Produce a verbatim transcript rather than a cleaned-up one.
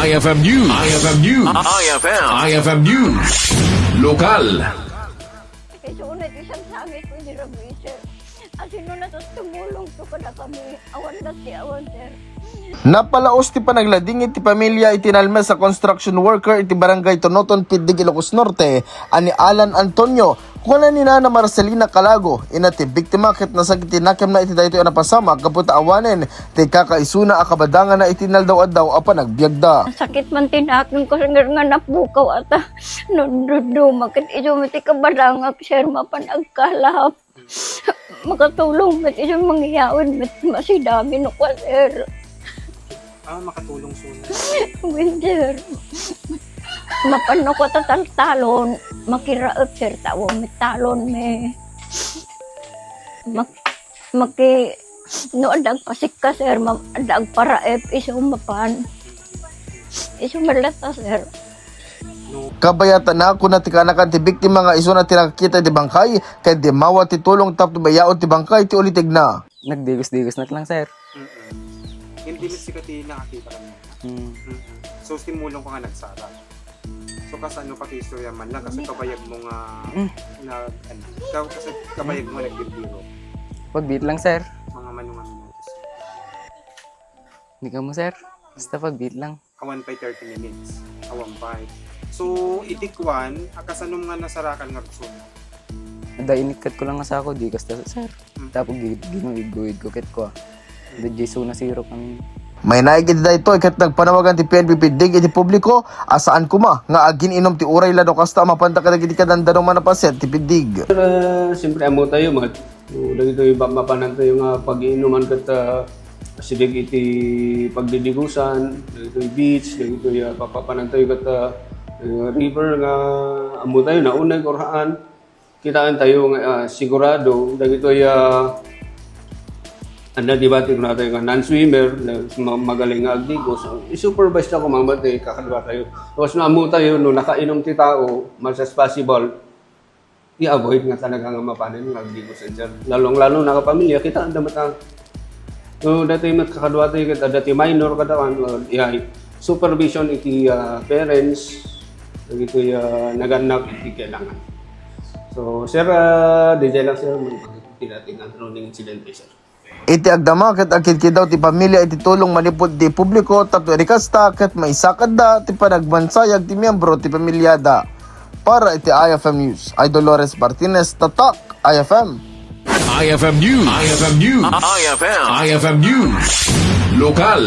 I F M News. I F M News. I F M. I F M News. Lokal. Kay suno ti sangsangit ko, hindi ra buisit. Asino na to tumulong to kada kami? Awan na ti awan, sir. Napalaos ti panagladingit ti pamilya iti nalmes a construction worker iti Barangay Tonoton, Piddig, Ilocos Norte, a ni Alan Antonio. Kuna ni Nana Marcelina Calago, ina ti biktima, ket nasakit ti nakemna iti daytoy a napasamak gapu ta awanen ti kakaisuna a kabadanganna iti inaldaw-addaw a panagbiagda. Sakit man ti nakem ko, sir, nga napukaw ata. No, duduma ket isu met ti kabadangak, sir, mapan agkalap. Makatulong met isu mangyawid met masidami no kwa, sir. Ah, makatulong suna. Wen, sir. Mapan no kwa tataltalon, makiraep, sir, tao met talon me. Mak-, maki-, no, adda agpasikka, sir, ma-, adda agparaep, isu mapan. Isu met latta, sir. Kabayatan na, kuna ti kaanakan ti biktima nga isuna ti nakakita iti bangkay, ket dimmawa ti tulong tapno bayaon ti bangkay ti ulitegna. Nagdigos-digos na lang, sir. Mm-mm. Hindi na sika ti nakakita kanina. Hmm. Mm-mm. So, simulong ko nga nagsara. So, kasano pati istorya man lang, kasi kabayag mo nga Mm. nag-, ano, ikaw kasi kabayag mo nagbirbiro. Pagbiit lang, sir. Mga manungan mo. Hindi ka mo, sir. Basta pagbiit lang. Awan pay thirty minutes. Awan pay. So, iti kwan, akasanom nga nasarakan nga rugson? Ada inikkat ko lang nga sako, di kasta, sir. Mm. Tapos gi-, ginuwid-guwid ko ket ko. Ada Jesu na siro kami. Mainaig iti daytoy ket nagpanawagan ti P N P Piddig iti publiko a saan koma nga agin-inom ti uray la no kasta a mapanta kadagiti kadandanuman a paset ti Piddig. Pero, siyempre, ammo tayo, mat-, So, dagitoy ba-, mapanantayo nga pag-iinuman ket, ah, asideg iti pagdidigusan, dagitoy beach, dagitoy, ah, papapanantayo ket, ah, eh, river nga ammo tayo, nauneg or haan. Kitaen tayo nga, ah, sigurado, dagitoy, ah, anda, di ba, ti kunatayo nga non-swimmer, na ma-, magaling nga agdigos. So, i-supervise tayo kung mamati, kakadwa tayo. Tapos, no, ammo tayo, no, nakainom ti tao, much as possible, i-avoid nga talaga nga mapanen nga agdigos, sir. Lalong-lalo na kapamilya, kita anda met a, no, dati met kakadwa tayo, ket adda ti minor, kada kan, uh, iya, supervision iti, uh, parents, dagitoy, uh, nagannak iti kailangan. So, sir, uh, didiay lang, sir, man-, pagkita ti nga running incident, sir. Iti agdama ket agkidkidaw ti pamilya iti tulong manipud ti publiko tapno idi kasta ket maisakadda ti panagmansayag ti miyembro ti pamilyada. Para iti I F M News, I Dolores Martinez, Tatak, I F M. I F M News. I F M News. I F M. I F M News. Lokal.